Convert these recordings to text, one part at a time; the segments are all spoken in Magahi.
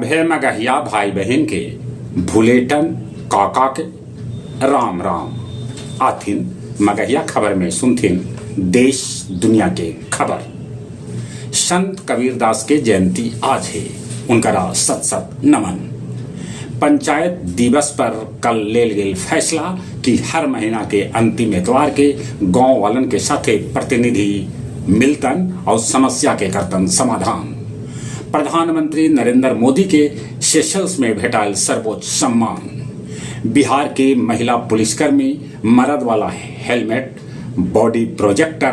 सभे मगहिया भाई बहिन के भुलेटन काका के राम राम। आथिन मगहिया खबर में सुनथिन देश दुनिया के खबर। संत कबीरदास के जयंती आज हे, उनकरा सत सत नमन। पंचायत दिवस पर कल लेल गेल फैसला कि हर महीना के अंतिम एतवार के गांव वालन के साथे प्रतिनिधि मिलतन और समस्या के करतन समाधान। प्रधानमंत्री नरेंद्र मोदी के सेशल्स में भेटायल सर्वोच्च सम्मान। बिहार के महिला पुलिसकर्मी मरद वाला हेलमेट, बॉडी प्रोजेक्टर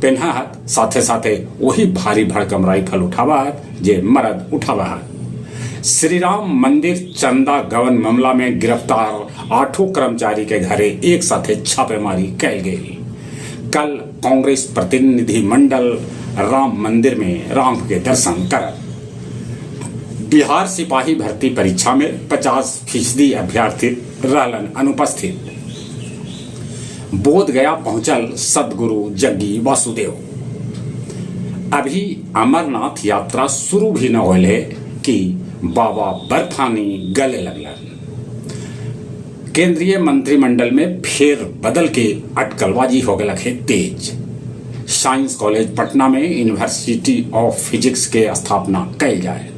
पेन्हा हत, साथे साथे वही भारी भड़कम राइफल उठावा हत जे मरद उठावा हत। श्री राम मंदिर चंदा गबन मामला में गिरफ्तार आठों कर्मचारी के घरे एक साथे छापेमारी कैल गेल। कल कांग्रेस प्रतिनिधि मंडल राम मंदिर में राम के दर्शन करत। बिहार सिपाही भर्ती परीक्षा में 50% अभ्यर्थी रहलन अनुपस्थित। बोध गया पहुंचल सदगुरु जग्गी वासुदेव। अभी अमरनाथ यात्रा शुरू भी न होले है कि बाबा बर्फानी गले लगलन। केंद्रीय मंत्रिमंडल में फेर बदल के अटकलबाजी हो गलक है तेज। साइंस कॉलेज पटना में यूनिवर्सिटी ऑफ फिजिक्स के स्थापना कैल जाए।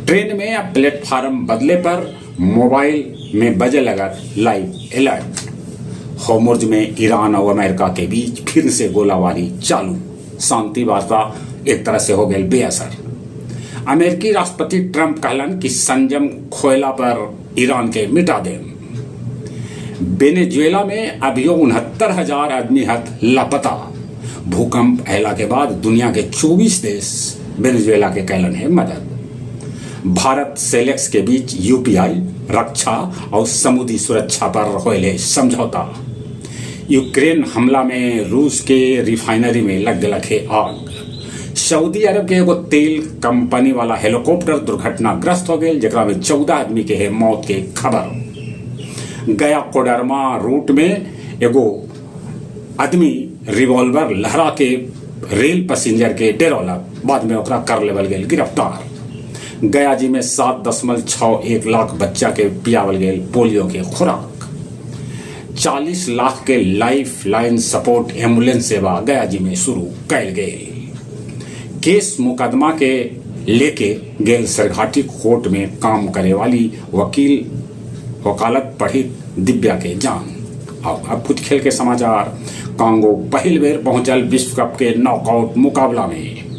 ट्रेन में अब प्लेटफार्म बदले पर मोबाइल में बजे लगत लाइव अलर्ट। होर्मुज में ईरान और अमेरिका के बीच फिर से गोलाबारी चालू। शांति वार्ता एक तरह से हो गई बेअसर। अमेरिकी राष्ट्रपति ट्रंप कहलन कि संयम खोयला पर ईरान के मिटा देम। वेनेजुएला में अभियो 69,000 आदमी हथ लापता। भूकंप अयला के बाद दुनिया के 24 देश वेनेजुएला के कैलन है मदद। भारत सेलेक्स के बीच यूपीआई, रक्षा और समुद्री सुरक्षा पर होले समझौता। यूक्रेन हमला में रूस के रिफाइनरी में लग गलक है आग। सऊदी अरब के एगो तेल कंपनी वाला हेलीकॉप्टर दुर्घटनाग्रस्त हो गया, जकरा में 14 आदमी के है मौत के खबर। गया कोडरमा रूट में एगो आदमी रिवॉल्वर लहरा के रेल पैसेंजर के डरौलक, बाद में ओकरा कर लेवल गेल गिरफ्तार। गया जी में 7.61 लाख बच्चा के पियावल गेल पोलियो के खुराक। 40 लाख के लाइफ लाइन सपोर्ट एम्बुलेंस सेवा गया जी में शुरू कैल गेल। केस मुकदमा के लेके गेल सरघाटी कोर्ट में काम करे वाली वकील वकालत पढ़ी दिव्या के जान। और अब कुछ खेल के समाचार। कांगो पहिल बेर पहुंचल विश्व कप के नॉकआउट मुकाबला में।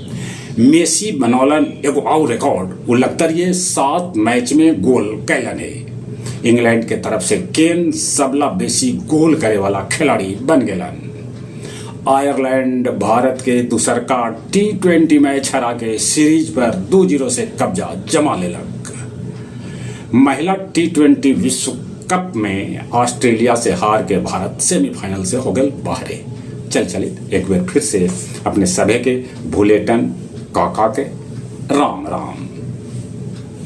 मेसी बनौलन एगो और रिकॉर्ड, वो लगतरिये 7 मैच में गोल कैलन है। इंग्लैंड के तरफ से केन सबला बेसी गोल करे वाला खिलाड़ी बन गेलन। आयरलैंड भारत के दूसरका T20 match हरा के सीरीज पर 2-0 से कब्जा जमा लेलक। महिला T20 विश्व कप में ऑस्ट्रेलिया से हार के भारत सेमीफाइनल से हो गए बाहरे। चल चलित एक बार फिर से अपने सभे के भुलेटन काका के राम राम।